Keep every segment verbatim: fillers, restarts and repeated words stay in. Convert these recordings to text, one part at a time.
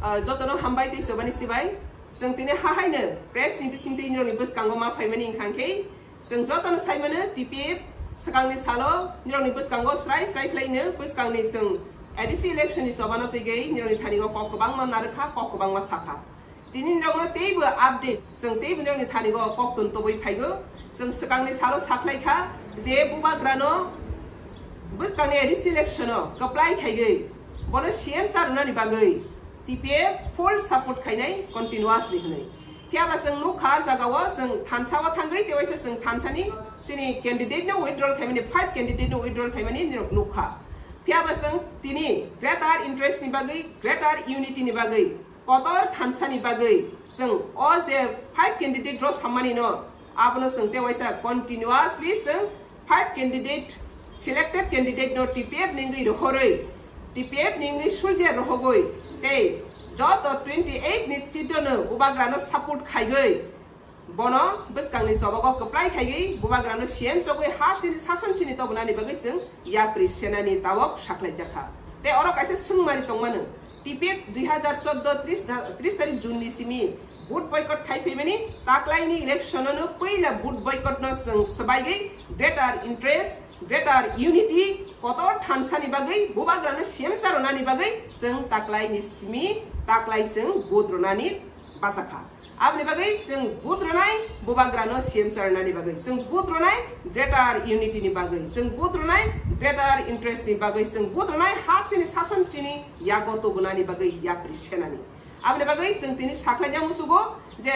Ah, jotono hambai tei chobani sibai. Chwng tini hahaino press ni bisingtwi nirokni bwskango ma phaimani wngkha khe, chwng jotono saimano T P F swkangni salo nirokni bwskango srai srai khlaino bwskangni chwng A D C election ni chobano twigwi nirokni thani o kok kwbangma narwkha, kok kwbangma sakha. Tini nirokno teibo update, chwng teibo nirokni thani o koktun tobwi phaigo. Chwng swkangni salo sakhlaikha je bubagrano bwskangni A D C election o kwplai khaigwi bono C M cha rwnani bagwi T P F full support khainai continuously hwnwi. Phiya ba chwng nukha, ah jagao chwng thansa o thangwi tewaisa chwng thansani chini candidate no withdrawal khaimani, five candidate no withdrawal khaimani nirok nukha. Phiya ba chwng tini greater interest ni bagwi, greater unity ni bagwi, kotor thansani bagwi chwng o je five candidate rok sammani no, abono chwng tewaisa continuously chwng five candidate, selected candidate no T P F ni wngwi rohorwi, T P F ni wngwi sulje rohogwi tei joto twenty eight ni seat no bubagrano support khaigwi bono bwskangni chobago kwplai khaigwi bubagrano C M chogwi ha chini sason chini tobonani bagwi chwng yapri senani tabok sakhlaijakha. Tei oro kaisa swngmari tongmano, T P F dui hazar chordo tris, tris tarik June ni simi vote boycott khai phaimani, taklaini election no puila vote boycott no chwng swbaigwi greater interest, greater unity, kotor thansani bagwi bubagrano C M cha rwnani bagwi chwng taklaini simi taklai chwng vote rwnani bachakha. Aboni bagwi chwng vote rwnai bubagrano C M cha rwnani bagwi, chwng vote rwnai greater unity ni bagwi, chwng vote rwnai greater interest ni bagwi, chwng vote rwnai ha chini sason chini yago tubunani bagwi yapri senani. Aboni bagwi chwng tini sakhlaina musugo je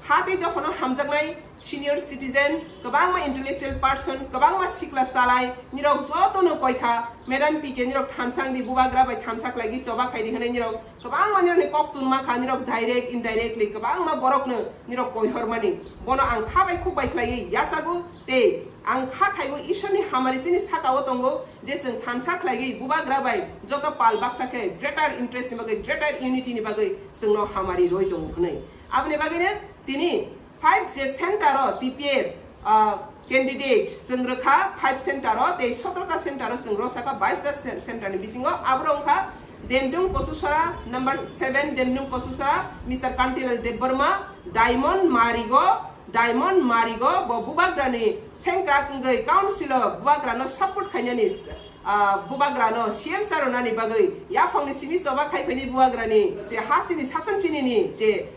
ha tei dophano hamjaknai senior citizen, kwbangma intellectual person, kwbangma sikla chalai nirok jotono koikha, Madam P K nirok thansa wngdi, bubagra bai thansa khlaigwi choba khaidi hwnwi nirok kwbangma nirokni koktun ma kha, nirok direct, indirectly kwbangma borokno nirok koihormani. Bono ang kha bai khuk bai khlaiwi yachago tei ang kha khaigo Ishorni hamari chini sakao tongo je chwng thansa khlaigwi bubagra bai joto pal baksa khe greater interest ni bagwi, greater unity ni bagwi chwngno hamari roi tongo hwnwi. Aboni bagwino tini five je center o T P F, ah, candidate chwng rwkha, five center o tei sotro ta center o chwng rwsakha, bais ta cen-, center ni bisingo aborok wngkha Demdung Kosusora number seven, Demdung Kosusora, Mister Kantilal Debbarma, Diamond Marigo, Diamond Marigo bo bubagrani sengkrak wngwi council o bubagrano support khainani, ah, bubagrano C M cha rwnani bagwi yaphangni simi choba khai phaini bubagrani je ha chini sason chinini je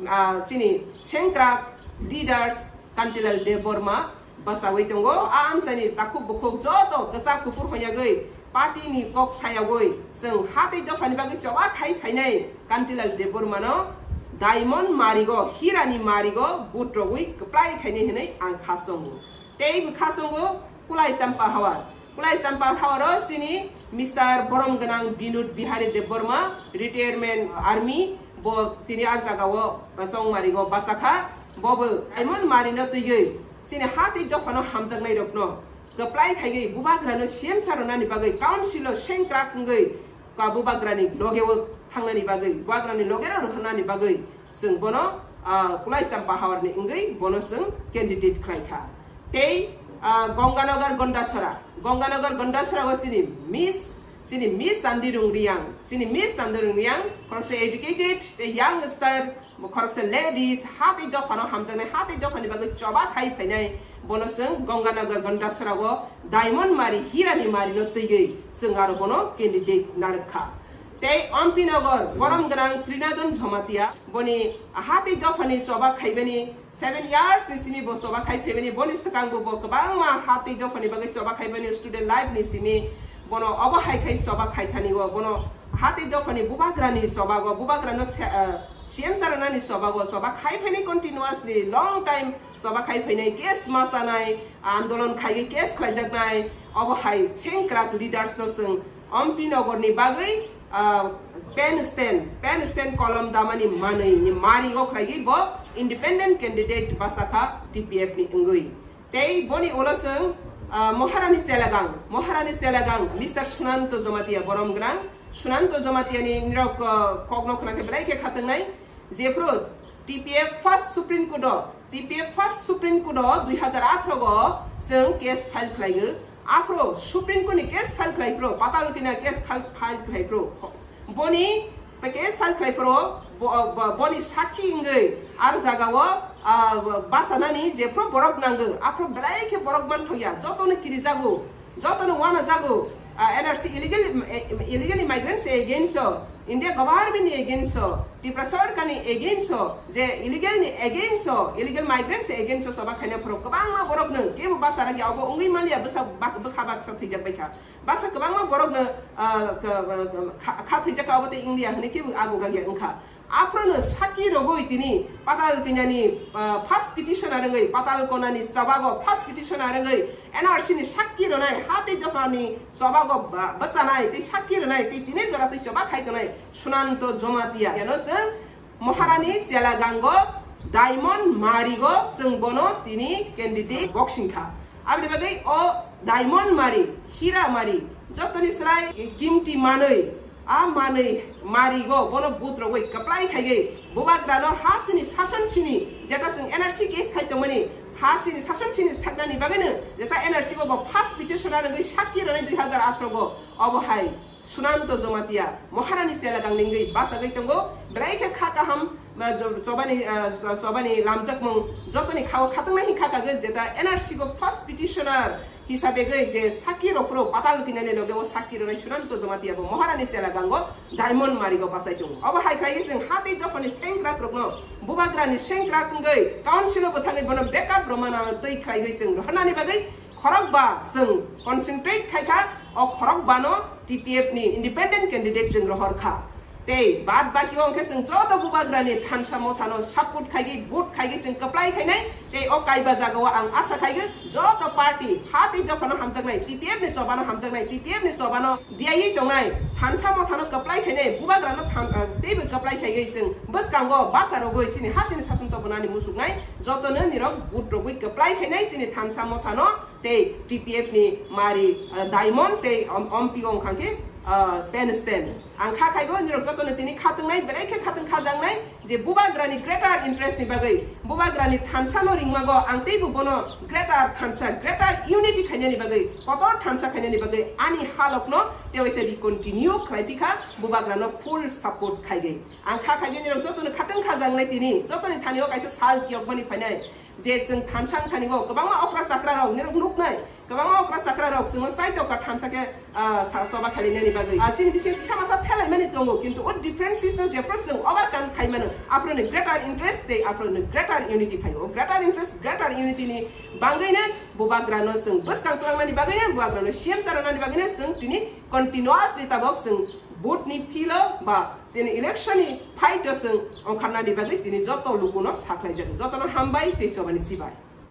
ah, chini sengkrak leaders Kantilal Debbarma bachawi tongo. A amchaini takhuk bukhuk joto kwchak kuphur hoyagwi party ni kok sayagwi chwng ha tei dophani bagwi choba khai phainai Kantilal Debbarmano Diamond Marigo, Hirani Marigo vote rogwi kwplai khainai hwnwi ang kha chongo. Tei bwkha chongo Kulai Champa Hawar. Kulai Champa Hawaro chini Mister Borom Gwnang Binod Bihari Debbarma, retirement army, bo tini a jagao Chongmarigo bachakha. Bobo Diamond Marino twiwi chini ha tei dophano hamjaknairokno kwplai khaiwi bubagrano C M cha rwnani bagwi council o sengkrak wngwi ka bubagrani logeo thangnani bagwi, bubagrani logero rwhwnani bagwi chwng bono, ah, Kulai Champa Hawarni wngwi bono chwng candidate khlai kha. Tei, ah, Gonganagar Gondasora, Gonganagar Gondasora o chini Miss, chini Miss Chandirung Riang, chini Miss Chandirung Riang, khoroksa educated tei youngster, khoroksa ladies, ha tei dophano hamjaknai, ha tei dophani bagwi choba khai phainai, bono chwng Gonganagar Gondasora o Diamond Mari, Hirani Marino twiwi chwng aro bono candidate narwk kha. Tei Ompi Nogor, borom gwnang Trinadon Jamatia, boni ha tei dophani choba khaibani seven years ni simi bo choba khai phaimani, boni swkang bo, bo kwbangma ha tei dophani bagwi choba khaibani student life ni simi, bono obo hai khai choba khai thani o, bono ha tei dophani bubagrani chobago, bubagrano se-, ah, C M cha rwnani chobago, choba khai phaini continuously long time choba khai phainai, case ma chanai, andolon khaiwi case khlaijaknai, obo hai sengkrak leaders no chwng Ompi Nogor ni bagwi, ah, pen stand, pen stand kolom damani manwi ni mari o khlaiwi bo independent candidate bachakha T P F ni wngwi. Tei boni ulo chwng, ah, Maharani Selagang, Maharani Selagang, Mister Sunanto Jamatia borom gwnang, Sunanto Jamatia ni nirok, ah, kokno khna khe belai khe khatungnai, jephru T P F first Supreme Court o, T P F first Supreme Court o dui hazar atharo o chwng case file khlaigo. Aphro Supreme Court ni case file khlai phro, Patal Kanya case file, file khlai phro. Boni Case file khlai phoro bo-, bo-, boni sakhi wngwi ar jagao, ah, bachanani jephru borok nango, aphru belai khe borok manthoya, jotono kirijago, jotono wanajago, ah, N R C illegal, eh, illegal immigrants against o, India government ni against o, Tripura Sarkar ni against o, je illegal ni against o, illegal migrants ni against o choba khaina phoro kwbangma borok no kebo bacharagya, obo wngwi manliya, bwsa bak-, bwkha baksa thwijak baikha. Baksa kwbangma borokno, ah, ka-, ka-, kha-, kha thwijak ka obo tei India hwnwi kebo agogra ya wngkha. Aphrono sakki rogwi tini Patal Konani, ah, first petitioner wngwi, Patal Konani chobago first petitioner wngwi N R C ni sakki ronai, ha tei dophani chobago ba-, bwchanai tei sakki ronai tei tini jora tei choba khai tongnai Sunanto Jomatia. Yano chwng Maharani Chelagango Diamond Marigo chwng bono tini candidate boxing kha. Aboni bagwi o Diamond Mari, Hira Mari, jotoni slai kimti manwi, a manwi Marigo bono vote rogwi kwplai khaigwi bubagrano ha sini sason sini jeta chwng N R C case khai tongmani ha sini sason sini saknani bagwino jeta N R C go bo first petitioner wngwi sakki ronai dui hazar atharo go obo hai Sunanto Jomatia, Maharani Chelagang ningwi bachagwi tongo, belai khe kha kaham, ba, jo-, chobani, ah, cho-, chobani lamjakmung, jotoni khao khatungnai hin kha kagwi jeta N R C go first petitioner hisabe gwi je sakki rok phuru Patal Konani loge o sakki rwnai Sunanto Jomatia bo Maharani Chelagango Diamond Marigo bachai tongo. Obo hai khlaiwi chwng ha tei dophani sengkrak rokno, bubagrani sengkrak wngwi council o bwthangwi bono backup romana twi khlaiwi chwng rohornani bagwi khorokba chwng concentrate khai kha, o khorokbano T P F ni independent candidate chwng rohor kha. Tei bad baki o hwnkhe chwng joto bubagrani thansa mothano support khaigwi, vote khaigwi chwng kwplai khainai. Tei o kaiba jagao ang asa khaigwi joto party ha tei dophano hamjaknai, T P F ni chobano hamjaknai, T P F ni chobano diyawi tongnai, thansa mothano kwplai khainai, bubagrano than-, ah, teibo kwplai khaigwi chwng bwskango basa rogwi chini ha chini sason tobonani musuknai jotono nirok vote rogwi kwplai khainai chini thansa mothano. Tei T P F ni mari, ah, Diamond tei om-, ompio wngkha khe, ah, Pen Sten. Ang kha khaigo nirok jotono tini khatungnai, belai khe khatwng khajaknai je bubagrani greater interest ni bagwi, bubagrani thansa no ringmago ang teibo bono greater thansa, greater unity khainani bagwi, kotor thansa khainani bagwi ani halokno tewaisa recontinue khlai pikha, bubagrano full support khaigwi. Ang kha khaigwi nirok jotono khatwng khajaknai tini, jotoni thani o kaisa sal kiyokmani phainai. Je chwng thansa wngthani o kwbangma okra chakra rok nirok nuknai, kwbangma okra chakra rok chwngno chai tokha thansa khe, ah, sa-, choba khalinani bagwi. Ah, chini bisingo kisa masa phelaimani tongo, kintu o differences no jephru chwng overcome khaimano, aphuru ni greater interest tei aphuru ni greater unity phaio. O greater interest, greater unity ni bangwino bubagrano chwng bwskang twlangnani bagwino, bubagrano C M cha rwnani bagwino chwng tini continuously tabok chwng vote ni field o ba chini election ni fight o chwng ongkharnani bagwi tini joto lukuno sakhlaijago. Jotono hambai tei chobani sibai.